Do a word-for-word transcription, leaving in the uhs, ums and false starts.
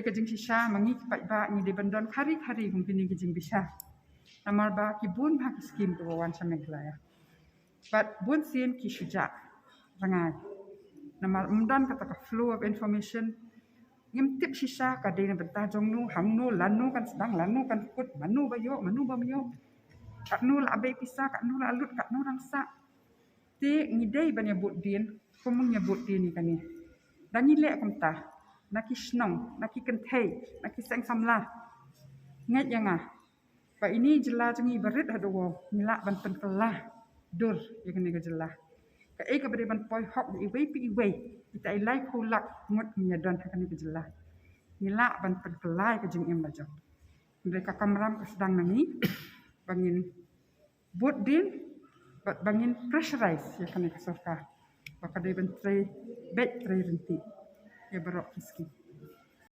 Ka jingshisha ma ngi ki paidbah ngi dei ban don khari khari kum kine ki jingbishar. Namar ba ki bun bha ki skim kiba wan sha Meghalaya. Bad bun sien ki shu jah rngai. Namar ym don kata ka flow of information. Ngim tip shisha ka dei na bynta jong no, hangno, lano kan sdang, lano kan kut, mano ba ïoh, mano bym ïoh. Katno la bei pisa, katno la lut, katno rang sah. Te ngi dei ban ïa bud dien, kumno ïa bud dien ïa kane. Da ngi leh kumta, na ki shnong, na ki kynthei, na ki seng samla. Ngeit ïa nga ba ine i jylla jong ngi ba rit haduh wow, ngi lah ban pynkylla dur ïa kane ka jylla. Kaei kaba dei ban poi hok ïa iwei pa iwei, kita i laiphew lak ngut ngi ïa don ha kane ka jylla. Ngi lah ban pynkylla ïa ka jingim la jong. Hynrei ka kamram ka sdang na ngi ba ngin bud dien bad ba ngin pressurize ïa kane ka sorkar ba ka dei ban trei beit trei ryntih ïa baroh ki skim.